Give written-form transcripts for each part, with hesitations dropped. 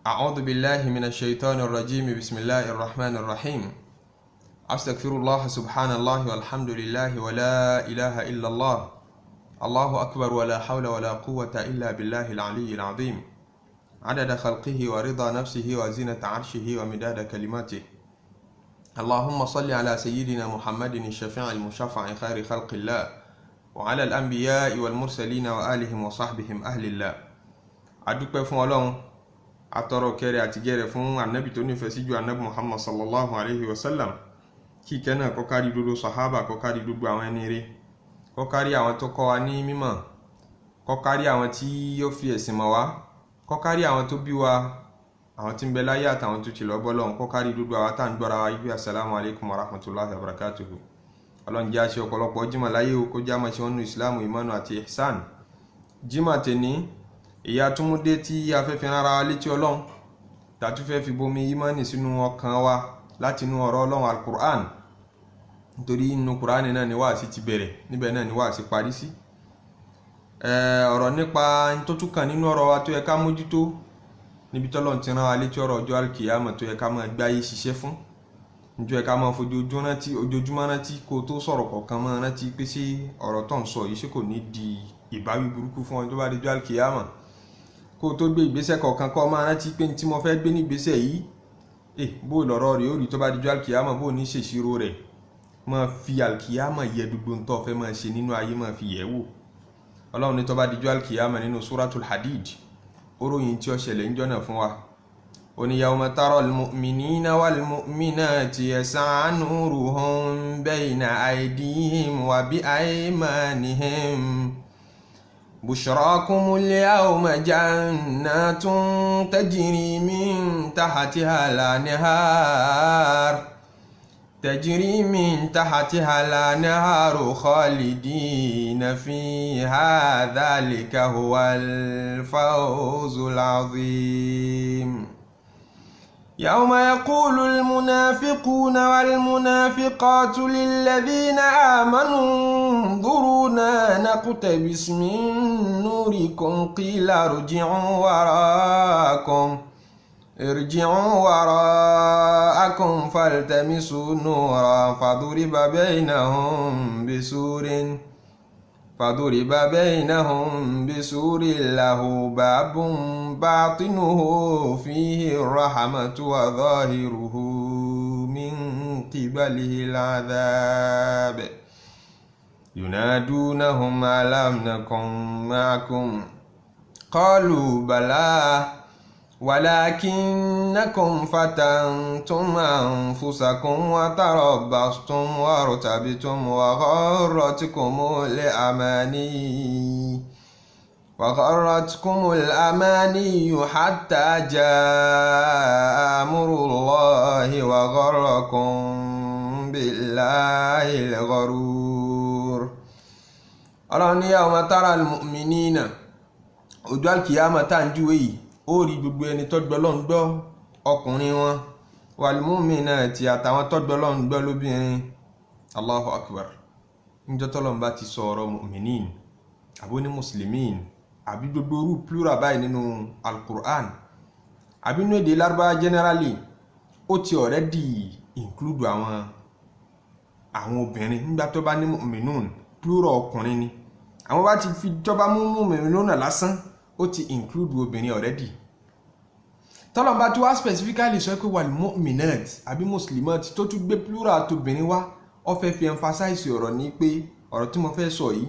أعوذ بالله من الشيطان الرجيم. بسم الله الرحمن الرحيم. أستغفر الله، سبحان الله والحمد لله ولا إله إلا الله، الله أكبر، ولا حول ولا قوة إلا بالله العلي العظيم، عدد خلقه ورضا نفسه وزنة عرشه ومداد كلماته. اللهم صل على سيدنا محمد الشفيع المشفع خير خلق الله، وعلى الأنبياء والمرسلين وآلهم وصحبهم أهل الله. Adúpẹ́ fún Ọlọ́run, atọrọ kẹrẹ àti gẹrẹ fún Anabi tó nífẹ̀ẹ́ sí ju, Anabi Muhammad sallallahu alayhi wa sallam. Kí ìkẹ́ náà kó kárí gbogbo sahaba, kó kárí gbogbo àwọn ẹni rere, kó kárí àwọn tó kọ́ wa ní mímọ̀, kó kárí àwọn tí yóò fi ẹ̀sìn mọ̀ wá, kó kárí àwọn tó bí wa, àwọn tí ń bẹ láyé àtàwọn tó ti lọ bọ́ lọ́hùn, kó kárí gbogbo àwọn tá à ń gbọ́ra wa ibi. Asalaamu alaykum wa rahmatulahi wa barakatuhu. Ọlọ́run jẹ́ àṣẹ ọ̀pọ̀lọpọ̀ jímọ̀ láyé o, kó jẹ́ àmọ́ ṣe wọn nu Ìsìlámù, ìmánu àti ihsan. Jímọ̀ tèní, èyí atúmúdé tí a fẹ́ fi rárá wa létí Ọlọ́run, tàtú fẹ́ fi bomi ìmánì sínú ọkàn wa láti inú ọ̀rọ̀ Ọlọ́run, Alukur'an, nítorí inú Kur'an náà ni wáàsí ti bẹ̀rẹ̀, níbẹ̀ náà ni wáàsí parí sí. Ọ̀rọ̀ nípa tó tún kàn nínú ọ̀rọ̀ wa tó yẹ ká mójútó, níbi tọ́lọ́run ti rán wa létí ọ̀rọ̀ ọjọ́ alkiyama tó yẹ ká máa gbáyé ṣiṣẹ́ fún, níjọ́ yẹ ká máa fojoojúmọ́ rántí, ojoojúmọ́ rántí, kó o tó sọ̀rọ̀ kọ̀ọ̀kan máa rántí pé ṣé ọ̀rọ̀ tó ń sọ yìí, ṣé kò ní di ìbáwí burúkú fún ọ tó bá di ọjọ́ alkiyama? Kó o tó gbé ìgbésẹ̀ kọ̀ọ̀kan, kó o máa rántí pé tí mo fẹ́ gbé ní ìgbésẹ̀ yìí, bó lọ̀rọ̀ rẹ̀ ó rí tó bá di ọjọ́ alkiyama, bó ní ṣèṣirò rẹ̀. Máa fi alkiyama yẹ gbogbo ntọ́ fẹ́ máa ṣe nínú ayé, máa fi yẹ̀ wò. Ọlọ́run ní tó bá di ọjọ́ alkiyama, nínú Suratul Hadid, ó ròyìn tí ó ṣẹlẹ̀ ńjọ́ náà fún wa. Ó ní: yawma taral mu'minina wal mu'minati yas'a nuruhum bayna aydihim wa bi aymanihim, bushrakumul yawma jannatun tajri min tahtiha al-anhar, tajri min tahtiha al-anharu khalidina fiha, dhalika huwal fawzul azim. يوم يقول المنافقون والمنافقات للذين آمنوا انظرونا نقتبس من نوركم، قيل ارجعوا وراءكم فالتمسوا نورا، فضرب بينهم بسور له باب باطنه فيه الرحمة وظاهره من قبله العذاب، ينادونهم ألم نكن معكم، قالوا بلى ولكنكم فتنتم أنفسكم وتربصتم وارتبتم وغرتكم الأماني حتى جاء أمر الله وغركم بالله الغرور. Ọlọ́run ní yawma tara al-mu'minina, ọjọ́ alkiyama tá à ń júwe yìí, ó rí gbogbo ẹni tó gbọ́ Ọlọ́run gbọ́ ọkùnrin wọn, wal-mu'minati, àtàwọn tó gbọ́ Ọlọ́run gbọ́ lóbìnrin. Allahu akbar! Níjọ́ tọ́lọ́run bá ti sọ ọ̀rọ̀ mu'minin àbó ní muslimin àbí gbogbo orú plural báyìí nínú Al-Qur'an àbí nínú èdè Lárúbáwá generally, ó ti already include àwọn obìnrin. Nígbà tó bá ní mu'minun, plural ọkùnrin ni. Àwọn bá ti fi tọ́ba mú mu'minun lásán, ó ti include obìnrin already. Tọ́lọ́n bá tí wá specifically sọ pé wal mu'minat àbí muslimat, tó tún gbé plural tóbìnrin wá, ó fẹ́ fi emphasize ọ̀rọ̀ ní pé ọ̀rọ̀ tí mo fẹ́ sọ yìí,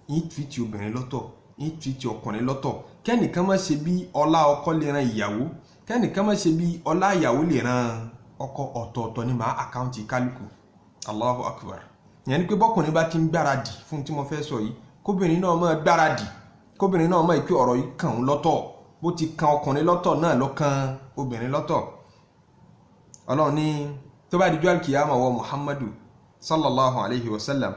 yín fi ti obìnrin lọ́tọ̀, yín fi ti ọkùnrin lọ́tọ̀. Kẹ́nìkan má ṣe bí ọlá ọkọ lè ran ìyàwó, kẹ́nìkan má ṣe bí ọlá ìyàwó lè ran ọkọ. Ọ̀tọ̀ọ̀tọ̀ ni màá account kálukú. Allahu akbar! Ìyẹn ni pé bọ́kùnrin bá ti ń gbáradì fún tí mo fẹ́ sọ yìí, kóbìnrin náà máa gbáradì, kóbìnrin náà máa pé ọ̀rọ̀ yìí kàn ń lọ́tọ̀. Bó ti kan ọkùnrin lọ́tọ̀ náà ló kan obìnrin lọ́tọ̀. Ọlọ́run ní tó bá dijọ́ alkiyama, wọ Muhammadu sallallahu alayhi wa sallam,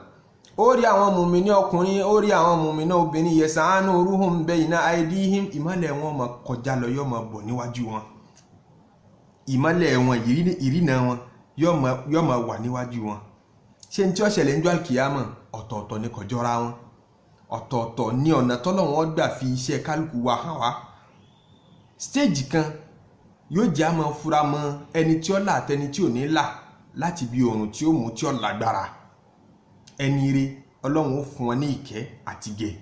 ó rí àwọn mùmíní ọkùnrin, ó rí àwọn mùmíní obìnrin, yas'a nuruhum bayna aydihim, ìmọ́lẹ̀ wọn máa kọjá lọ, yóò máa bọ̀ níwájú wọn. Ìmọ́lẹ̀ wọn, ìrìnà wọn yóò máa wà níwájú wọn. Ṣé ní tí ó ṣẹlẹ̀ níjọ́ alkiyama, ọ̀tọ̀ọ̀tọ̀ ni, kò jọra wọn. Ọ̀tọ̀ọ̀tọ̀ ní ọ̀nà tọ́lọ́wọ́n gbà fi iṣẹ́ kálukú wa hàn wá. Stage kan Yóò jẹ́ àmọ́ fura mọ́ ẹni tí ó là àtẹni tí ò ní là láti bí oòrùn tí ó mú tí ó lágbára. Ẹni ire, Ọlọ́run ó fún wọn ní ìkẹ́ àtìgẹ̀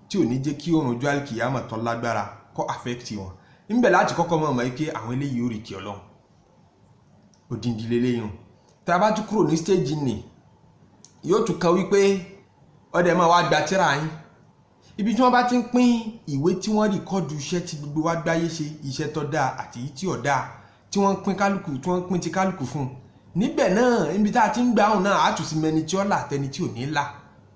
tí ò ní jẹ́ kí oòrùn ọjọ́ àlìkìyàmọ̀ tó lágbára kó affect wọn. Ńbẹ̀ láti kọ́kọ́ mọ̀ mọ́ pé àwọn eléyìí ó rí kí Ọlọ́run òdìndí lélẹ́yìn. Tá a bá tún kúrò ní stage nì, yóò tún kan wípé ọdẹ máa wá gba tírà yín, ibi tí wọ́n bá ti ń pín ìwé tí wọ́n record iṣẹ́ tí gbogbo wa gbáyé ṣe, iṣẹ́ tó dáa àti èyí tí ò dáa, tí wọ́n ń pín kálukú, tí wọ́n ń pín ti kálukú fún un níbẹ̀ náà. Níbi tá a ti ń gbà ọ̀hún náà, á tún sí mẹni tí ó là àtẹni tí ò ní là,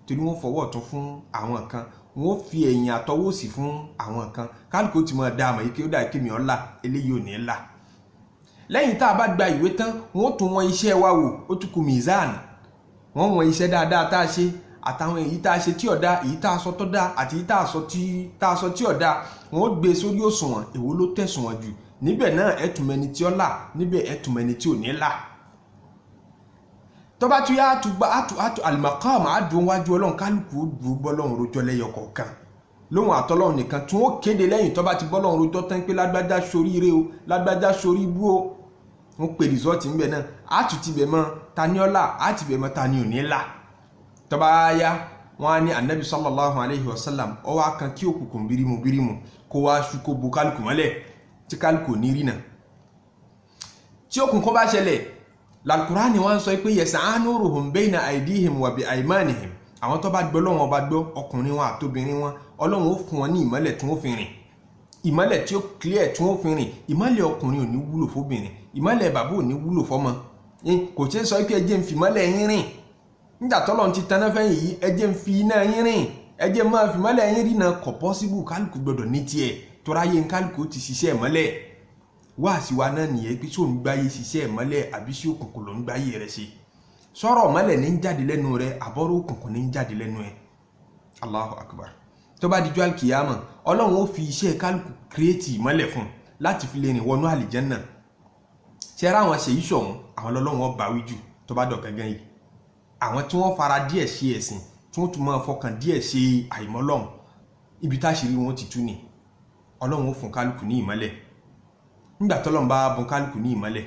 torí wọ́n fọwọ́ ọ̀tún fún àwọn kan, wọ́n fi ẹ̀yìn àtọwọ́ òsì fún àwọn kan. Kálukú ti mọ̀ dá àmọ̀ yìí kí ó dà kí mi ọ̀ là, eléyìí ò ní là. Lẹ́yìn tá a bá gba ìwé tán, wọ́n tún wọn iṣẹ́ wa wò. Ó tún kù mizan. Wọ́n wọn iṣẹ́ dáadáa tá a ṣe àtàwọn èyí tá a ṣe tí ò dáa, èyí tá a sọ tó dáa àti èyí tá a sọ tí ò dáa. Wọ́n gbé sórí òṣùwọ̀n, èwo ló tẹ̀sùn jù níbẹ̀ náà. Ẹ̀ tún mẹni tí ó là níbẹ̀, ẹ̀ tún mẹni tí ò ní là. Tó bá tún yá, àtúgbà àtú àtú al-maqam, àdùn wájú Ọlọ́run. Kálukú ó dùn bọ́lọ́run rojọ́ lẹ́yọ kọ̀ọ̀kan lóhun àtọ́lọ́run nìkan, tí wọ́n kéde lẹ́yìn tó bá ti bọ́lọ́run rojọ́ tán pé lágbájá soríire o, lágbájá sorí ibú o. Wọ́n pè result ńbẹ náà. Àtú ti bẹ̀ mọ́ ta ni ó là, àti bẹ̀ mọ́ ta ni ò ní là. Tó bá yá, wọ́n á ní Anabi sallallahu alayhi wa sallam, ó wá kan kí òkùnkùn bírímù bírímù kó wá ṣú, kó bo kálukú mọ́lẹ̀, tí kálukú ní rí náà. Tí òkùnkùn bá ṣẹlẹ̀, làlùkùránì wọ́n sọ pé yas'a nuruhum bayna aydihim wa bi aymanihim. Àwọn tó bá gbọ́ lọ́wọ́n bá gbọ́, ọkùnrin wọn àtobìnrin wọn, Ọlọ́run ó fún wọn ní ìmọ́lẹ̀ tí wọ́n fi rìn, ìmọ́lẹ̀ tí ó clear tí wọ́n fi rìn. Ìmọ́lẹ̀ ọkùnrin ò ní wúlò fóbìnrin, ìmọ́lẹ̀ bàbá ò ní wúlò fọ́mọ. Kò ṣeé sọ pé ẹ jẹ́ ń fi ìmọ́lẹ̀ yín rìn nígbà tọ́lọ́run ti taná fẹ́yìn yìí, ẹ jẹ́ ń fi iná yín rìn, ẹ jẹ́ máa fi ìmọ́lẹ̀ yín rìn náà. Kò possible. Kálukú gbọdọ̀ ní tiẹ̀, toráyé kálukú ti ṣiṣẹ́ ìmọ́lẹ̀. Wáàsí wa náà nìyẹn pé sóun gbáyé ṣiṣẹ́ ìmọ́lẹ̀ àbí sí òkùnkùn ló ń gbáyé rẹ̀ ṣe? Sọ̀rọ̀ ìmọ́lẹ̀ ní ń jáde lẹ́nu rẹ̀, àbọ̀rọ̀ òkùnkùn ní ń jáde lẹ́nu ẹ̀? Allahu akbar. Tó bá dijọ́ alkiyama, Ọlọ́run ó fi iṣẹ́ kálukú create ìmọ́lẹ̀ fún un láti fi lè rìn wọnú àlìjẹ́nnà. Ṣe ra àwọn ṣèyí sọ̀hún, àwọn lọ́lọ́run ọba wí jù tó bá dọ̀ gángan yìí, àwọn tí wọ́n fara díẹ̀ ṣe ẹ̀sìn, tí wọ́n tún máa fọkàn díẹ̀ ṣe àìmọ́lọ́run, ibi táṣìírí wọn ti tú ni. Ọlọ́run ó fún kálukú ní ìmọ́lẹ̀. Nígbà tọ́lọ́run bá bùn kálukú ní ìmọ́lẹ̀,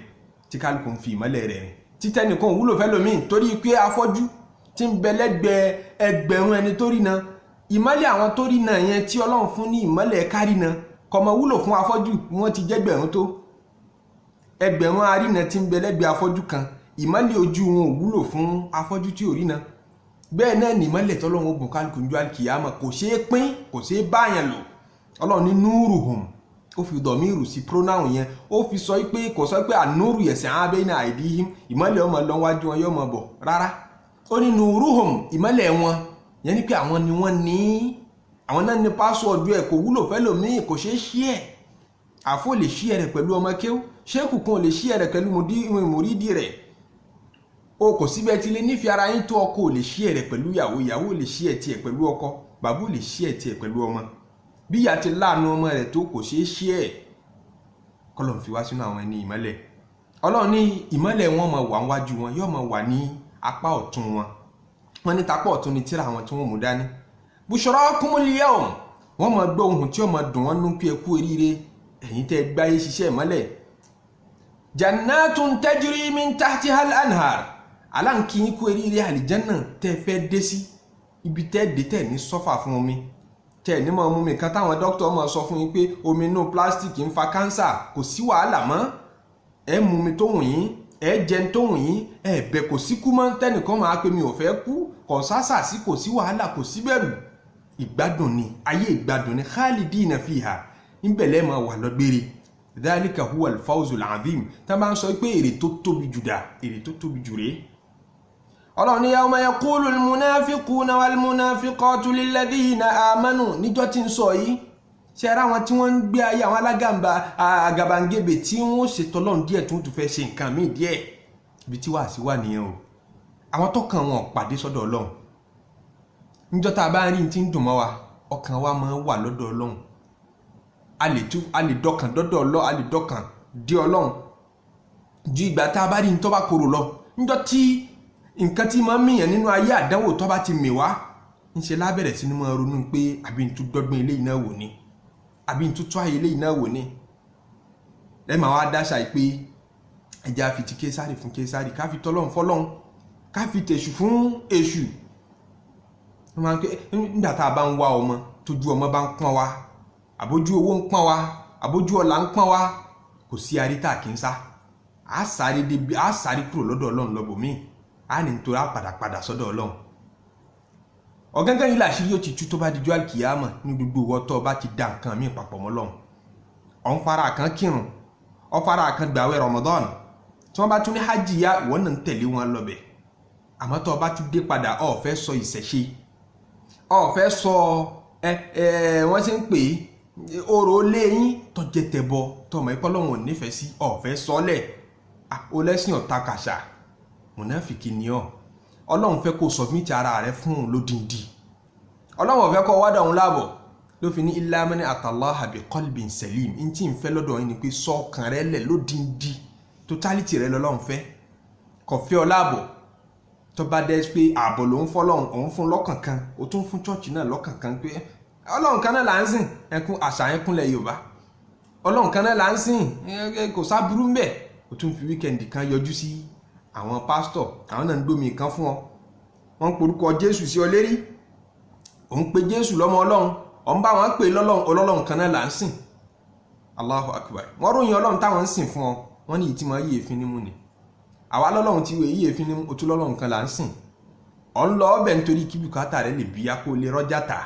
tí kálukú ń fi ìmọ́lẹ̀ rẹ̀ rìn, títẹ́nìkan ò wúlò fẹ́lòmíì, torí pé afọ́jú tí ń bẹ lẹ́gbẹ̀ẹ́ ẹgbẹ̀rún ẹni tó rí na, ìmọ́lẹ̀ àwọn tó rí na yẹn tí Ọlọ́run fún ní ìmọ́lẹ̀ kárí na kò mọ̀ wúlò fún afọ́jú. Wọ́n ti jẹ́gbẹ̀rún tó ẹgbẹ̀rún arínà tí ń bẹ lẹ́gbẹ̀ẹ́ afọ́jú kan, ìmọ́lẹ̀ ojú wọn ò wúlò fún afọ́jú tí ò rí na. Bẹ́ẹ̀ náà ní ìmọ́lẹ̀ tọ́lọ́run ó bùn kálukú ní alkiyama kò ṣeé pín, kò ṣeé báyàn lò. Ọlọ́run ní nuruhum, ó fi dọ̀míìrù sí pronoun yẹn, ó fi sọ pé kò sọ pé ànúrù yas'a bayna aydihim, ìmọ́lẹ̀ ọmọ lọ wájú wọn yóò mọ̀ bọ̀ rárá. Ó ní nuruhum, ìmọ́lẹ̀ wọn yẹn ni pé àwọn ni wọ́n ní, àwọn náà ní password ẹ̀. Kò wúlò fẹ́lòmíì, kò ṣeé ṣí ẹ̀. Àfó lè ṣí ẹ̀ rẹ̀ pẹ̀lú ọmọ kéwú, ṣéèkù kan lè ṣí ẹ̀ rẹ̀ pẹ̀lú mùrídìí rẹ̀ o. Kò síbẹ̀ tí lè nífẹ̀ẹ́ ara yín tó, ọkọ ò lè ṣí ẹ̀ rẹ̀ pẹ̀lú ìyàwó, ìyàwó ò lè ṣí ẹ̀ tiẹ̀ pẹ̀lú ọkọ, bàbá ò lè ṣí ẹ̀ tiẹ̀ pẹ̀lú ọmọ. Bí ìyá ti láàánú ọmọ rẹ̀ tó, kò ṣeé ṣí ẹ̀. Kọ́lọ̀ ń fi wá sínú àwọn ẹni ìmọ́lẹ̀. Ọlọ́run ní ìmọ́lẹ̀ wọn máa wà níwájú wọn, yóò máa wà ní apá ọ̀tún wọn. Wọ́n ní tapá ọ̀tún ni tíra àwọn tí wọ́n mú dání. Bushrakumul yawm, wọ́n máa gbọ́ ohùn tí ó máa dùn wọ́n nú pé ẹ kú oríire, ẹ̀yin tẹ́ gbáyé ṣiṣẹ́ ìmọ́lẹ̀. Jannatun tajri min tahtihal anhar, aláǹkí yín kú oríire, àlìjánà tẹ́ fẹ́ dé sí, ibi tẹ́ dé tẹ́ ní sọ́fà fún omi, tẹ́ ní mọ̀ mú mi kan táwọn dókítà máa sọ fún yín pé omi inú plastic ń fa cancer. Kò sí wàhálà mọ́. Ẹ mú mi tó wù yín, ẹ jẹun tó wù yín, ẹ bẹ kò sí kú mọ́. Tẹnìkan máa pé mi ò fẹ́ kú, kò sásà sí, kò sí wàhálà, kò sí bẹ̀rù. Ìgbádùn ni ayé, ìgbádùn ni. Khalidina fiha, ńbẹ̀lẹ́ máa wà lọ́gbére. Dhalika huwa al-fawzul azim. Tá a bá ń sọ pé èrè tó tóbi jù dà, èrè tó tóbi jù rèé. Ọlọ́run ní yawma yaqulu al-munafiquna wal-munafiqatu lilladhina amanu. Níjọ́ tí ń sọ yìí, ṣe ara wọn tí wọ́n ń gbé ayé àwọn alágàmbá àgàbàǹgebè, tí wọ́n ṣètò Ọlọ́run díẹ̀, tí wọ́n tún fẹ́ ṣe nǹkan míì díẹ̀. Ibi tí wàásù wà nìyẹn o. Àwọn tọkàn wọn pàdé sọ́dọ̀ Ọlọ́run. Níjọ́ tá a bá ń rí ní tí ń dùn mọ́ wa, ọkàn wa máa ń wà lọ́dọ̀ Ọlọ́run. A lè tú, a lè dọkàn dọ́dọ̀ Ọlọ́run, a lè dọkàn dé Ọlọ́run ju ìgbà tá a bá rí ní tó bá korò lọ. Níjọ́ tí nǹkan tí máa ń mìyàn nínú ayé, àdánwò tó bá ti mì wá, ńṣe lábẹ̀rẹ̀ sí ni máa ronú pé àbí n tún dọ́gbọ́n eléyìí náà wò ni, àbí n tún tún ayé eléyìí náà wò ni. Ẹ máa wá dáṣà yìí pé ẹja fi ti Késárì fún Késárì, ká fi tọ́lọ́run fọ́lọ́run, ká fi tèṣù fún èṣù. Wọ́n máa ń pẹ́ nígbà tá a bá ń wá ọmọ, tójú ọmọ bá ń pọ́n wa, àbójú owó ń pọ́n wa, àbójú ọlà ń pọ́n wa, kò sí arítà kì í sá. A sáré débi, a sáré kúrò lọ́dọ̀ Ọlọ́run lọ́bòmíì, a ní nítorí a padà padà sọ́dọ̀ Ọlọ́run. Ọ̀gángan yìí làṣírí yóò ti tú tó bá dijọ́ àlùkìyámọ̀ ní gbogbo ìwọ tó bá ti da nǹkan míì papọ̀ mọ́ Ọlọ́run. Ọ̀n fara kan kírun, ọ̀ fara kan gbàwẹ̀ Ramadan, tí wọ́n bá tún ní hajj ya, ìwọ náà ń tẹ̀lé wọn lọ́bẹ̀. Àmọ́ tó o bá tún dé padà, o fẹ́ sọ ìṣẹ̀ṣe, o fẹ́ sọ ẹ ẹ wọ́n ṣe ń pè é, orò léyìn tọ́jẹ́ tẹ̀bọ tọmọ ẹ̀kọ́ lọ́wọ́n ò nífẹ̀ẹ́ sí, o fẹ́ sọ́lẹ̀ o lẹ́sìn ọ̀tá kàṣà. Mùnáfìkì ni ọ́. Ọlọ́run fẹ́ kó submit ara rẹ fún òun lódìndí. Ọlọ́run ò fẹ́ kó wádà òun láàbọ̀ ló fi ní illa man atallaha bi qalbin salim. N tí ń fẹ́ lọ́dọ̀ yín ni pé sọ́ọ̀kan rẹ lẹ̀ lódìndí, totality rẹ lọ́lọ́run fẹ́, kò fẹ́ ọ láàbọ̀. Tó bá dẹ́ pé ààbọ̀ ló ń fọ́lọ́run, òun fún lọ́kàn kan, ó tún fún church náà lọ́kàn kan, pé Ọlọ́run kan náà là ń sìn, ẹkún àṣà yẹn kúnlẹ̀ Yorùbá, Ọlọ́run kan náà là ń sìn, kò sábúrú mbẹ̀. Ó tún fi weekend kan yọjú sí àwọn pásítọ̀, àwọn náà ń gbómi kan fún ọ, wọ́n ń porúkọ Jésù sí ọ lérí, òun pe Jésù lọ́mọ Ọlọ́run, òun bá wọn pè lọ́lọ́run, Ọlọ́run kan náà là ń sìn. Allahu Akbar. Wọ́n ròyìn Ọlọ́run táwọn ń sìn fún ọ, wọ́n ní ìtì máa yí èéfín nímú ni àwa lọ́lọ́run ti wò yí èéfín nímú, òtún lọ́lọ́run kan là ń sìn. Ọ̀ ń lọ ọbẹ̀ nítorí kí bùkátà rẹ lè bíyá, kó lè rọ́jà tà.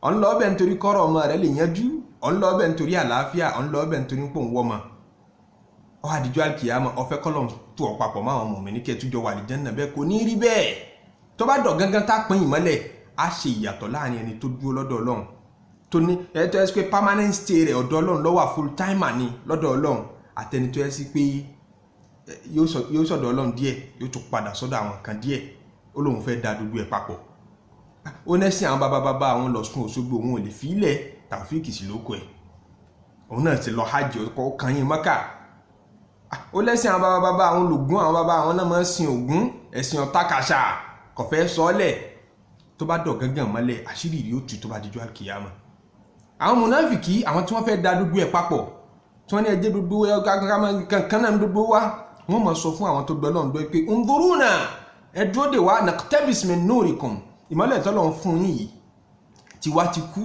Ọ̀ ń lọ ọbẹ̀ nítorí kọ́rọ̀ ọmọ rẹ lè yanjú. Ọ̀ ń lọ ọbẹ̀ nítorí àlàáfíà. Ọ̀ ń lọ ọbẹ̀ nítorí pò ń wọ́mọ. Ọ àdìjọ́ àkìyàmọ̀, ọ̀fẹ́ kọ́lọ̀ tó ọ papọ̀ máwọn ọmọ mi ní kẹ́ẹ̀tújọ wà ní Jánnà. Bẹ́ẹ̀ kò ní rí bẹ́ẹ̀. Tó bá dọ̀ gángan tá pín ìmọ́lẹ̀, á ṣe ìyàtọ̀ láàrin ẹni tó dúró lọ́dọ̀ Ọlọ́run, tó ní ẹ tó ẹ sí pé permanent stay rẹ̀ ọ̀dọ̀ Ọlọ́run ló wà, full timer ni lọ́dọ̀ Ọlọ́run, àtẹni tó ẹ sí pé yóò sọ̀dọ̀ Ọlọ́run díẹ̀, yóò tún padà sọ́dọ̀ àwọn kan díẹ̀, ó lóun fẹ́ da gbogbo ẹ̀ papọ̀. Ó nẹ́sìn àwọn bàbá bàbá àwọn l'Ọ̀ṣun Òṣogbo, òun ò lè fi ilẹ̀. Tàfíìkì sí lóko ẹ̀, òun náà ti lọ hajj, ọkọ̀ kan yín Mọ́kà. Ó lẹ́sìn àwọn bàbá bàbá àwọn lògún, àwọn bàbá àwọn náà máa ń sin Ògún, ẹ̀sìn ọ̀tá kàṣà, kò fẹ́ sọ́ọ́lẹ̀. Tó bá dọ̀ gángan mọ́lẹ̀, àṣírí rí ó tú tó bá dijọ́ àkìyàmọ̀. Àwọn mùnáfìkì, àwọn tí wọ́n fẹ́ da gbogbo ẹ̀ papọ̀, tí wọ́n ní ẹjẹ́ gbogbo kankan náà gbogbo wa, wọ́n máa sọ fún àwọn tó gbọ́ lọ́n gbọ́ pé unzuruna, ẹ dúró dè wá, naqtabis min nurikum, ìmọ́lẹ̀ tọ́lọ̀ ń fún yín yìí, tiwa ti kú.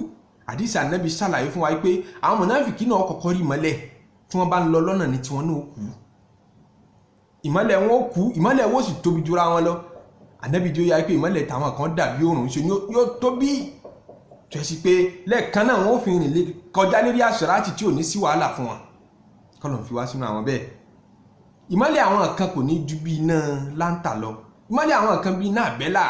Àdìsí Ànábì ṣàlàyé fún wa pé àwọn mùnáfìkì náà kọ́kọ́ rí ìmọ́lẹ̀, tí wọ́n bá ń lọ lọ́nà ní tiwọn náà kú, ìmọ́lẹ̀ wọn ó kú, ìmọ́lẹ̀ wọn ó sì tóbi jura wọn lọ. Ànábì tí ó yá pé ìmọ́lẹ̀ tàwọn kan dàbí òrùn ṣe ni yóò tóbi tó ẹ sí pé lẹ́ẹ̀kan náà wọ́n fi rìn kọjá lérí àṣíráàtì tí ò ní sí wàhálà fún wọn. Kọ́lọ̀ ń fi wá sínú àwọn bẹ́ẹ̀. Ìmọ́lẹ̀ àwọn kan kò ní ju bí iná láńtà lọ, ìmọ́lẹ̀ àwọn kan bí iná àbẹ́là.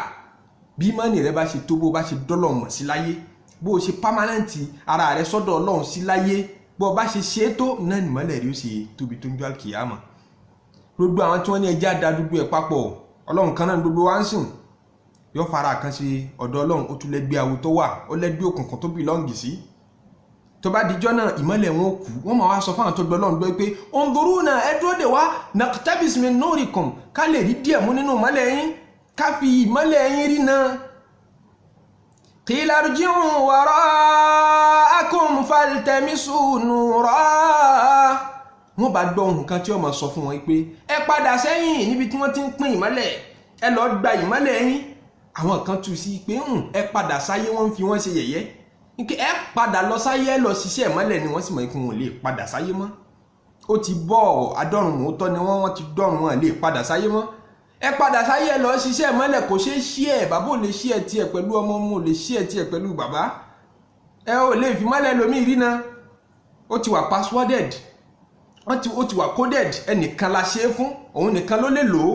Bí ìmọ̀nì rẹ bá ṣe tó, bó bá ṣe dọ́lọ̀ mọ̀ sí láyé, bó o ṣe permanent ara rẹ sọ́dọ̀ Ọlọ́run sí láyé, bó o bá ṣe ṣe é tó náà, ìmọ́lẹ̀ rí ó ṣe tóbi tó ń jọ àkìyàmọ̀. Gbogbo àwọn tí wọ́n ní ẹjẹ́ àdá gbogbo ẹ̀ papọ̀, Ọlọ́run kan náà gbogbo wa ń sìn, yóò fara kan ṣe ọ̀dọ̀ Ọlọ́run, ó tún lẹ́gbẹ́ awo tó wà, ó lẹ́gbẹ́ òkùnkùn tó belong sí. Tó bá dijọ́ náà, ìmọ́lẹ̀ wọn kú, wọ́n máa wá sọ fáwọn tó gbọ́ Ọlọ́run gbọ́ pé unzuruna, ẹ dúró dè wá, naqtabis min nurikum, ká lè rí díẹ̀ mú nínú ìmọ́lẹ̀ yín, ká fi ìmọ́lẹ̀ yín rí náà. Qila irji'u wara'akum faltamisu nura. Wọ́n bá gbọ́ ohun kan tí ó máa sọ fún wọn pé ẹ padà sẹ́yìn níbi tí wọ́n ti ń pín ìmọ́lẹ̀, ẹ lọ́ọ́ gba ìmọ́lẹ̀ yín. Àwọn kan tú sí pé ẹ padà sáyé, wọ́n ń fi wọ́n ṣe yẹ̀yẹ́ nke ẹ padà lọ sáyé, ẹ lọ ṣiṣẹ́ ìmọ́lẹ̀ ni. Wọ́n sì mọ̀ pé wọn ò lè padà sáyé mọ́, ó ti bọ́ adọ́run mòótọ́ ni wọ́n ti dọ́run, wọn lè padà sáyé mọ́. Ẹ padà sáyé, ẹ lọ ṣiṣẹ́ ìmọ́lẹ̀, kò ṣeé ṣí ẹ, bàbá ò lè ṣí ẹ tiẹ̀ pẹ̀lú ọmọ, ọmọ ò lè ṣí ẹ tiẹ̀ pẹ̀lú bàbá, ẹ ò lè fi mọ́lẹ̀ lómi rí na. Ó ti wà passworded, wọ́n ti ó ti wà coded, ẹnìkan la ṣe é fún, òun nìkan ló lè lò ó.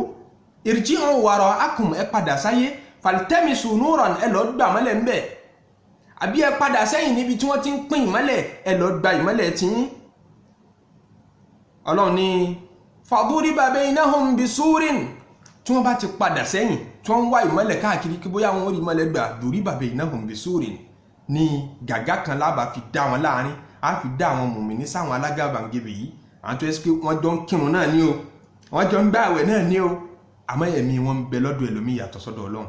Irji'u wara'akum, ẹ padà sáyé, faltamisu nuran, ẹ lọ gbà mọ́lẹ̀ ńbẹ̀, àbí ẹ padà sẹ́yìn níbi tí wọ́n ti ń pín ìmọ́lẹ̀, ẹ lọ gba ìmọ́lẹ̀ tiyín. Ọlọ́run ní faduriba baynahum bisurin. Tí wọ́n bá ti padà sẹ́yìn, tí wọ́n ń wá ìmọ́lẹ̀ káàkiri kí bóyá wọn ó rí ìmọ́lẹ̀ gbà, duriba baynahum bisurin ní gàgá kan lábàá fi dá wọn láàrin, á fi dá àwọn mùmíní sáwọn alágàbàǹgebè yìí, àwọn tó yẹ pé wọ́n jọ ń kírun náà ní o, wọ́n jọ ń gbààwẹ̀ náà ní o, àmọ́ ẹ̀mí wọn ń bẹ lọ́dọ̀ ẹlòmíì yàtọ̀ sọ́dọ̀ Ọlọ́run.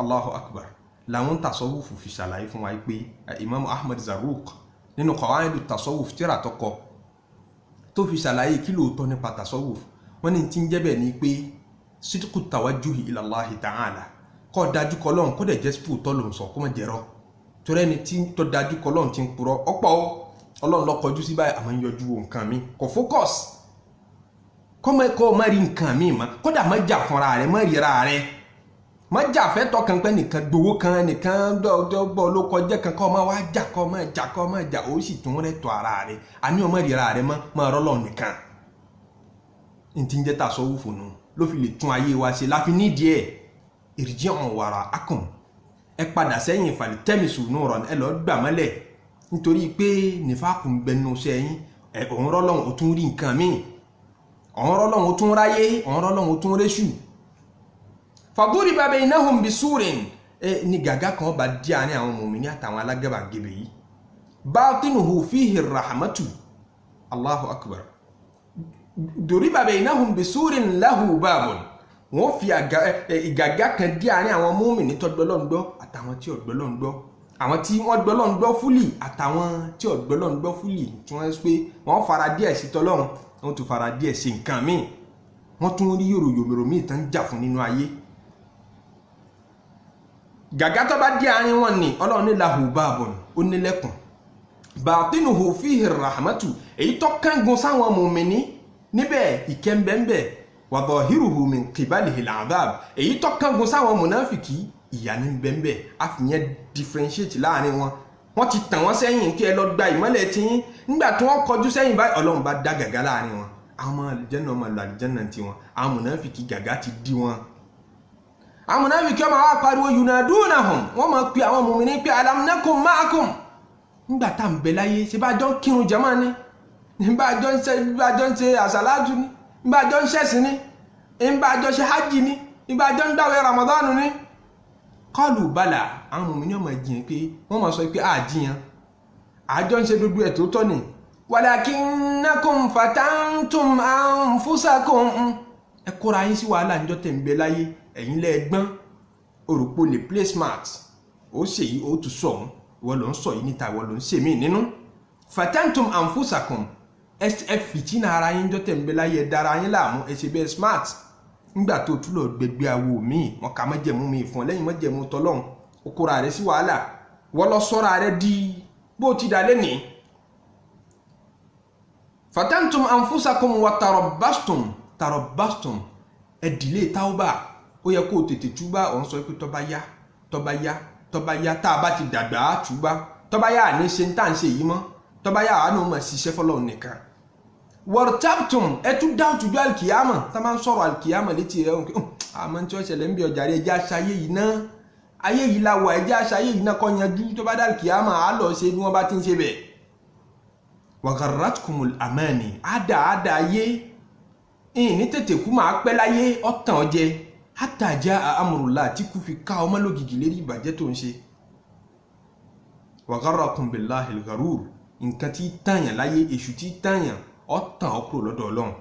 Allahu Akbar. Làwọn tasawufu fi ṣàlàyé fún wa pé Imam Ahmad Zarruq nínú Qawaidu Tasawuf tíra tọkọ Tó fi ṣàlàyé kí lóòótọ́ nípa tasawuf, wọ́n ní tí ń jẹ́ bẹ́ẹ̀ ni pé sidqu tawajjuhi ila Allahi ta'ala, kọ́ dájú kọ́ lọ́hùn, kó dẹ̀ jẹ́ sípò tọ́ lòun sọ, kó má jẹ́rọ́. Torí ẹni tí tó dájú kọ́ lọ́hùn ti ń purọ́ ọ̀pọ̀ o. Ọlọ́run ló kọjú sí báyìí, àmọ́ ń yọjú wo nǹkan mi, kò focus. Kọ́mọ kọ́ má rí nǹkan mi mọ́, kódà má jà fúnra rẹ̀, má ríra rẹ̀, má jà fẹ́tọ̀ kan pẹ́ nìkan gbowó kan nìkan dọ́gbọ́ ló kọjá kan, kọ́ má wá jà, kọ́ má jà, kọ́ má jà, ó sì tún rẹ̀ tọ́ ara rẹ̀. Àní ọmọ ríra rẹ̀ mọ́, má rọ́lọ́ nìkan. N ti ń jẹ́ tasawufu nù ló fi lè tún ayé wa ṣe láfi nídìí ẹ̀. Irji'u wara'akum, ẹ padà sẹ́yìn, faltamisu nuran, ẹ lọ́ọ́ gbà mọ́lẹ̀, nítorí pé nífàkùn gbẹnu sẹ́yìn ẹ. Òun rọ́lọ́hún, ó tún rí nǹkan míì. Òun rọ́lọ́hún, ó tún ráyé. Òun rọ́lọ́hún, ó tún réṣù. Faduriba baynahum bisurin, ẹ ní gàgá kan bá dí àárín àwọn mùmíní àtàwọn alágàbàgebè yìí. Batinuhu fihi rahmatu, Allahu akbar. Duriba baynahum bisurin lahu babun, wọ́n fi ìgàgá kan dí àárín àwọn mùmíní tó gbọ́ Ọlọ́run gbọ́ àtàwọn tí ò gbọ́ Ọlọ́run gbọ́, àwọn tí wọ́n gbọ́ Ọlọ́run gbọ́ fully àtàwọn tí ò gbọ́ Ọlọ́run gbọ́ fully, tí wọ́n pé wọ́n fara díẹ̀ sí tọ́lọ́run, wọ́n tún fara díẹ̀ sí nǹkan míì, wọ́n tún rí yòròyòmìrò míì tán jà fún nínú ayé. Gàgá tó bá dí àárín wọn ni Ọlọ́run ní lahu babun, ó nílẹ̀kùn. Batinuhu fihi rahmatu, èyí tó kángun sáwọn mùmíní níbẹ̀, ìkẹ́ńbẹ́ńbẹ́. Wa dhahiruhu min qibalihi al-adhab, èyí tó kángun sáwọn mùnáfìkì, ìyà ní bẹ́ńbẹ́. Àfihàn differentiate láàrin wọn. Wọ́n ti tàn wọ́n sẹ́yìn kí ẹ lọ gba ìmọ́lẹ̀ tiyín. Nígbà tí wọ́n kọjú sẹ́yìn báyìí, Ọlọ́run bá dá gàgá láàrin wọn. Àwọn ọmọ àlùjànnà, ọmọ àlùjànnà tiwọn, àwọn mùnáfìkì, gàgá ti dí wọn. Àwọn mùnáfìkì ọmọ wa pariwo, yunadunahum, wọ́n máa pe àwọn mùmíní pé alam nakum ma'akum, nígbà tá à ń bẹ láyé, ṣe bá jọ ń kírun jama ni, bá jọ ń ṣe, bá jọ ń ṣe àṣàlátù ni, bá jọ ń ṣẹ̀sìn ni, bá jọ ṣe hajj ni, bá jọ ń gbàwẹ̀ Ramadan ni. Qalu bala, àwọn mùmíní ọmọ jiyàn pé, wọ́n máa sọ pé àjiyàn, àjọ ń ṣe gbogbo ẹ̀ tó tọ́ ni. Walakinnakum fatantum anfusakum, ẹ kóra yín sí wàhálà níjọ́ tẹ̀ ń bẹ láyé. Ẹ̀yin lẹ́ẹ̀gbọ́n òrùpọ̀ lè play smart, ó ṣe yìí, ó tún sọ òun, ìwọ ló ń sọ yìí níta, ìwọ ló ń ṣe mí nínú. Fatantum anfusakum, ẹ fìtínà ara yín jọ́ tẹ̀ ń bẹ láyé, ẹ dára yín láàmú, ẹ ṣe bẹ́ẹ̀ smart. Nígbà tó tún lọ gbẹgbẹ awo míì, wọn kà mọ́jẹ̀mú mi fún ọ lẹ́yìn mọ́jẹ̀mú tọlọ́hún, ó kóra rẹ sí wàhálà, wọ́n lọ sọ́ra rẹ di bó ti dà lẹ́nìí. Fatantum anfusakum wa tarabbastum, tarabbastum, ẹ dìlé tauba. Ó yẹ kó o tètè túbá, ọ̀ ń sọ pé tọ́ba yá, tọ́ba yá, tọ́ba yá, tá a bá ti dàgbà á túbá, tọ́ba yá àní ṣe ń tà ń ṣe yìí mọ́, tọ́ba yá àánú mọ̀ ṣiṣẹ́ fọlọ́run nìkan. Wartabtum, ẹ tún dá òtújú alikiyama. Tá a máa ń sọ̀rọ̀ alikiyama létí rẹ̀, àmọ́ tí wọ́n ṣẹlẹ̀ ń bí ọjà rẹ̀, ẹjẹ́ aṣayé yìí ná, ayé yìí la wà, ẹjẹ́ aṣayé yìí ná kọ́ yanjú, tó bá dá alikiyama á lọ ṣe bí wọ́n bá ti ń ṣe bẹ̀. Wa gharratkumul amani, àdá àdá ayé ìyìn ní tètè kú, máa pẹ́ láyé, ọ̀tàn ọjẹ́, hatta jaa amrullah, tí kú fi ká ọmọ lógìgì lérí ìbàjẹ́ tó ń ṣe. Wa gharrakum billahil gharur, nǹkan tí tàyàn láyé, èṣù tí tàyàn, ọ̀tàn ọ kúrò lọ́dọ̀ Ọlọ́run.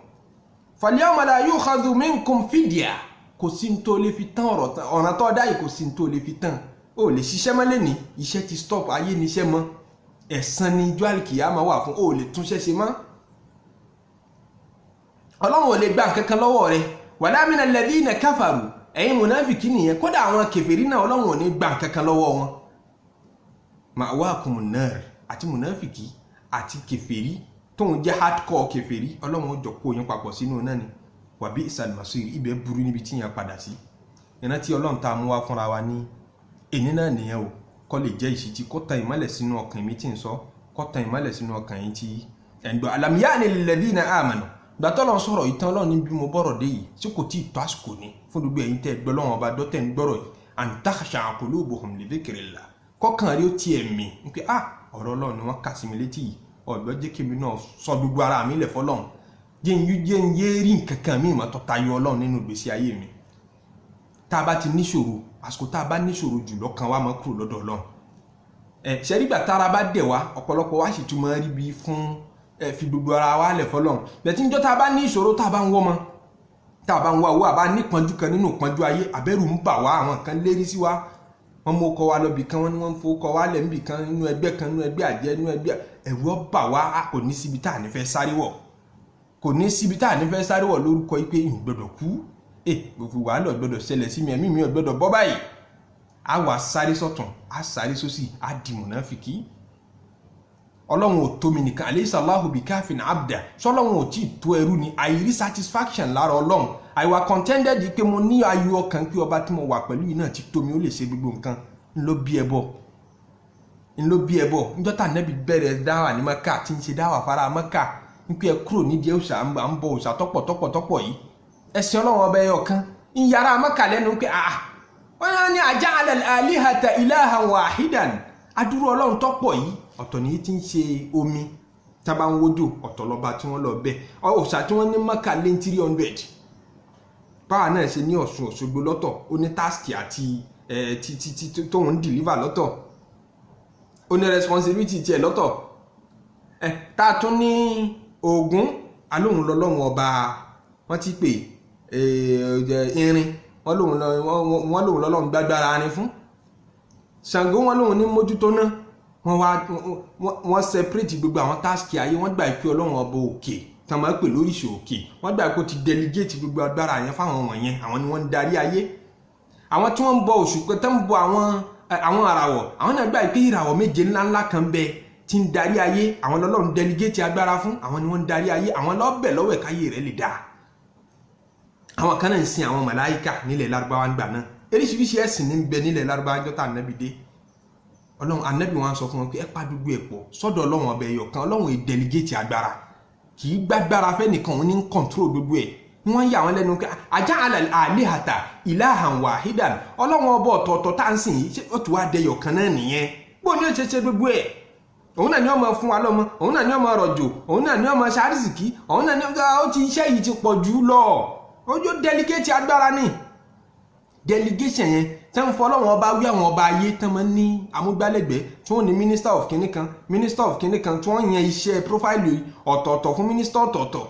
Falyawma la yukhadhu minkum fidya, kò sí ní tó lè fi tán ọ̀rọ̀ ọ̀ràn tó dá yìí, kò sí ní tó lè fi tán. Ó lè ṣiṣẹ́ mọ́ lẹ́ni, iṣẹ́ ti stop, ayé níṣẹ́ mọ́, ẹ̀san ni ijó àlìkìyàmá wà fún. Ó lè túnṣẹ́ ṣe mọ́, Ọlọ́run ò lè gba nǹkan kan lọ́wọ́ rẹ̀. Wala mina alladhina kafaru, ẹ̀yin mùnáfìkì nìyẹn, kódà àwọn kèfèrí náà, Ọlọ́run ò ní gba nǹkan kan lọ́wọ́ wọn. Ma'wakumun nar, àti mùnáfìkì àti kèfèrí tóun jẹ́ hardcore kèfèrí, Ọlọ́run ó jọ kó yín papọ̀ sínú náà ni. Wa bi'sal masir, ibẹ̀ burú níbi tí yẹn padà sí. Ìrántí Ọlọ́run tá a mú wá fúnra wa ní èní náà nìyẹn o, kọ́ lè jẹ́ ìṣítí, kó tan ìmọ́lẹ̀ sínú ọkàn mi tí ń sọ, kó tan ìmọ́lẹ̀ sínú ọkàn yín tí ẹ̀ ń gbọ́. Alam ya'ni lilladhina amanu, gbàtọ́ lọ́n sọ̀rọ̀ ìtàn Ọlọ́run ní bí mo bọ̀rọ̀ dé yìí, tí kò tí ì tó àsìkò ní fún gbogbo ẹ̀yin tẹ́ gbọ́ lọ́wọ́n ọba dọ́tẹ̀ ń gbọ́rọ̀ yìí, an takhsha'a qulubuhum li dhikrillah, kọ́kàn rí ó tiẹ̀ mì ń pé, ah, ọ̀rọ̀ Ọlọ́run ni wọ́n kà sí mi létí yìí, ọ̀gbọ́n jẹ́ kí mi náà sọ gbogbo ara mi lẹ̀ fọlọ́run, jẹ́ ń jẹ́ ń yé rí nǹkan kan mi ìmọ̀ tó tayọ Ọlọ́run nínú ìgbésí ayé mi. Tá a bá ti níṣòro, àsìkò tá a bá níṣòro jù lọ́kàn wa máa kúrò lọ́dọ̀ Ọlọ́run. Ẹ ṣẹ́rígbà tára bá dẹ̀ wá, ọ̀pọ̀lọpọ̀ wa sì tún máa rí bí fún ẹ fi gbogbo ara wa lẹ̀ fọlọ́run bẹ́ẹ̀. Tí níjọ́ tá a bá ní ìṣòro, tá a bá ń wọ́ mọ́, tá a bá ń wá owó, àbá nípọ́njú kan nínú ìpọ́njú ayé, àbẹ̀rù ń bà wá, àwọn kan lérí sí wa, wọ́n mú ọkọ wa lọ́bì kan, wọ́n ní wọ́n ń fowó wa lẹ̀ níbì kan, nínú ẹgbẹ́ kan, nínú ẹgbẹ́ àjẹ́, nínú ẹgbẹ́, ẹ̀rù ó bà wá, a kò ní síbi tá à ní fẹ́ sáré wọ̀. Kò ní síbi tá à ní fẹ́ sáré wọ̀ lórúkọ yìí pé ìhùn gbọ́dọ̀ kú, gbogbo wàhálà gbọ́dọ̀ ṣẹlẹ̀ sí mi, ẹ̀mí mi ò gbọ́dọ̀ bọ́ báyìí. A wà sáré sọ́tún, a sáré sósì, a di mùnáfìkì. Ọlọ́run ò tó mi nìkan, alaysa Allahu bikafin abda, sọlọ́run ò tí ì tó ẹrú ni? Àìrí satisfaction lára Ọlọ́run, àìwà contented pé mo ní ayọ̀ ọkàn pé ọba tí mo wà pẹ̀lú yìí náà ti tó mi, ó lè ṣe gbogbo nǹkan, ńlọ bí ẹbọ, ńlọ bí ẹbọ. Níjọ́ tá Ànábì bẹ̀rẹ̀ dáwà ní Mẹ́kà, tí ń ṣe dáwà fara Mẹ́kà, ń pé ẹ kúrò nídìí òòṣà, à ń bọ òòṣà tọ́pọ̀ tọ́pọ̀ tọ́pọ̀ yìí, ẹ̀sìn Ọlọ́run ọba ẹyọ kan ń yàrá Mẹ́kà lẹ́nu pé àà wọ́n ní aja'ala al-alihata ilahan wahidan, adúrú Ọlọ́run tọ́pọ̀ yìí. Ọ̀tọ̀ ní tí ń ṣe omi tábà ń wójò, ọ̀tọ̀ lọ́ba tí wọ́n lọ bẹ̀, òòṣà tí wọ́n ní Mẹ́kà lé 300. Báwa náà ṣe ní Ọ̀ṣun Òṣogbo lọ́tọ̀, ó ní task àti tí tóun ń deliver lọ́tọ̀, ó ní responsibility tiẹ̀ lọ́tọ̀. Tá a tún ní Ògún, alóhùn lọ́lọ́run ọba, wọ́n ti pè irin, wọ́n lóhùn lọ́lọ́run gbágbára arin fún. Ṣàngó, wọ́n lóhùn ní mójútó náà. Wọ́n wá wọ́n separate gbogbo àwọn task ayé. Wọ́n gbà pé Ọlọ́run ọba òkè tí wọ́n máa ń pè lóríṣìí òkè, wọ́n gbà pé ó ti delegate gbogbo agbára yẹn fáwọn wọ̀nyẹn, àwọn ni wọ́n ń darí ayé. Àwọn tí wọ́n ń bọ òṣùpá, tó ń bọ àwọn àràwọ̀, àwọn náà gbà pé ìràwọ̀ méje ńláńlá kan bẹ tí ń darí ayé, àwọn lọ́lọ́run delegate agbára fún, àwọn ni wọ́n ń darí ayé, àwọn lọ́bẹ̀ lọ́wọ́ ẹ̀káyé rẹ̀ lè dáa. Àwọn kan náà ń sin àwọn màláíkà nílẹ̀ Lárúbáwá ń gbà náà. Eríṣiríṣi ẹ̀sìn ní ń bẹ nílẹ̀ Lárúbáwá jọ́tà Ànábì dé. Ọlọ́run, Ànábì wọn sọ fún wọn pé ẹ pa gbogbo ẹ̀ pọ̀ sọ́dọ̀ Ọlọ́run ọbẹ̀ ẹ̀yọ̀ kan. Ọlọ́run è delegate agbára, kì í gbágbára fẹ́nìkan, òun ní ń control gbogbo ẹ̀. Wọ́n yà wọ́n lẹ́nu pé aja'ala al-alihata ilahan wahidan, Ọlọ́run ọba ọ̀tọ̀ọ̀tọ̀ tá à ń sìn yìí, ṣé ó ti wá dẹyọ̀ kan náà nìyẹn? Bó ní ó ṣe ṣe gbogbo ẹ̀? Òun náà ni ó máa fún wa lọ́mọ, òun náà ni ó máa rọ̀jò, òun náà ni ó máa ṣàrísìkí, òun náà ni ó ti iṣẹ́ yìí ti pọ̀ jù lọ. Ó yóò delegate agbára ni. Delegation yẹn tẹ́ ń fọlọ́wọ́n ọba wí, àwọn ọba ayé tán máa ń ní amúgbálẹ́gbẹ̀ẹ́ tí wọ́n ní minister of kinní kan, minister of kinní kan, tí wọ́n yan iṣẹ́ profile ọ̀tọ̀ọ̀tọ̀ fún minister ọ̀tọ̀ọ̀tọ̀,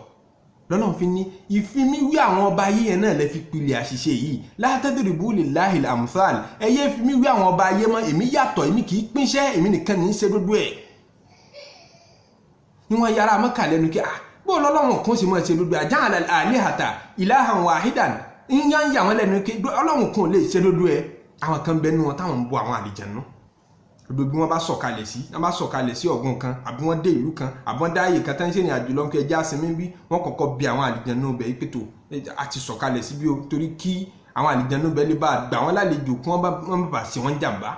lọ́nà fi ní ìfimíwí àwọn ọba ayé yẹn náà lè fi pilẹ̀ àṣìṣe yìí. La tadribu lillahil amthal, ẹ yé fimíwí àwọn ọba ayé mọ́. Èmi yàtọ̀, èmi kì í pínṣẹ́, èmi nìkan ní í ṣe gbogbo ẹ̀. Ní wọ́n yára Mọ́kà lẹ́nu kí ah, bó lọ́lọ́run kan sì máa ṣe gbogbo, aja'ala al-alihata ilahan wahidan, ń yá ń yà wọ́n lẹ́nu kí Ọlọ́run kan lè ṣe gbogbo ẹ̀. Àwọn kan bẹ nínú wọn táwọn ń bọ àwọn àlìjànú. Gbogbo wọn bá sọ̀kalẹ̀ sí, wọn bá sọ̀kalẹ̀ sí ọ̀gbun kan, àbí wọ́n dé ìlú kan, àbí wọ́n dá ààyè kan tán, ṣe ní àjò lọ́nkẹ́ ẹja sinmi bí, wọ́n kọ́kọ́ bí àwọn àlìjànú bẹ̀ pé tó àti sọ̀kalẹ̀ sí bí o, torí kí àwọn àlìjànú bẹ̀ lè bá gbà wọ́n lálejò, kí wọ́n bá ṣe wọ́n jàǹbá.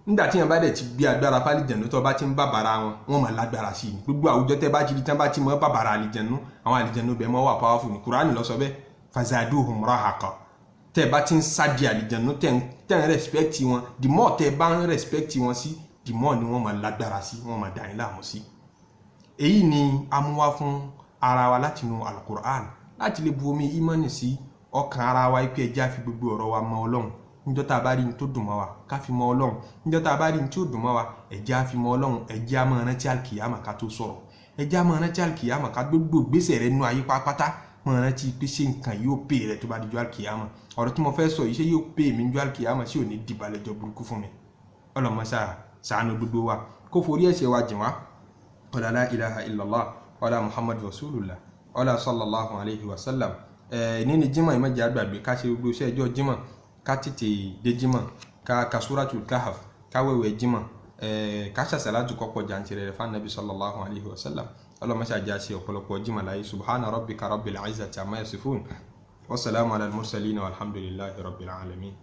Nígbà tí yẹn bá dẹ̀ ti gbé agbára fálìjànú, tó bá ti ń bàbàrà wọn, wọ́n máa lágbára sí i. Gbogbo àwùjọ tẹ́ bá ti di tán bá ti mọ́ bàbàrà àlìjànú, àwọn àlìjànú bẹ̀ mọ́ wà powerful ní. Kùránì ló sọ bẹ́ẹ̀, fazaduhum rahaqa. Tẹ́ bá ti ń sádi àlìjànú, tẹ́ ń respect wọn, the more tẹ́ bá ń respect wọn sí, the more ni wọ́n máa lágbára sí, wọ́n máa dà yín láàmú sí. Èyí ni a mú wá fún ara wa látinú Alukur'an láti lè bu omi ìmánì sí ọkàn ara wa, pé ẹ jẹ́ á fi gbogbo ọ̀rọ̀ wa mọ Ọlọ́run. Níjọ́ tá a bá rí ní tó dùn mọ́ wa, ká fi mọ Ọlọ́run. Níjọ́ tá a bá rí ní tí ó dùn mọ́ wa, ẹ jẹ́ á fi mọ Ọlọ́run. Ẹ jẹ́ á máa rántí àlùkìyámà ká tó sọ̀rọ̀. Ẹ jẹ́ á máa rántí àlùkìyámà ká gbogbo gbèsè rẹ nú ayé pátápátá. Máa rántí pé ṣé nǹkan yóò pè rẹ tó bá di jọ́ àlùkìyámà? Ọ̀rọ̀ tí mo fẹ́ sọ yìí, ṣé yóò pè mí jọ́ àlùkìyámà? Ṣé ò ní dìbàlẹ̀jọ burúkú fún mi? Ọlọ́mọṣà ṣàánú gbogbo wa, kó forí ẹ̀ṣẹ̀ wa jìn wá. Ọ̀là la ilaha illallah, ọ̀là Muhammadu rasulullah, ọ̀là sallallahu alayhi wa sallam. Ẹ̀ ní jímọ̀ ìmọ̀jẹ̀ àgbàgbé ká ṣe gbogbo iṣẹ́ ẹjọ́ jímọ̀, ká tètè dé jímọ̀, ká ka suratul Kahf, ká wẹ̀wẹ̀ jímọ̀, ká ṣàṣàlátù kọ́pọ̀ jàǹtìrẹ̀ rẹ̀ fún Nabi sallallahu alayhi wa sallam. Ọlọ́mọṣà jẹ́ àṣẹ ọ̀pọ̀lọpọ̀ jímọ̀ láyé. Subhana rabbika rabbil izzati amma yasifun, wasalaamu ala al-mursalin, walhamdulillahi rabbil alamin.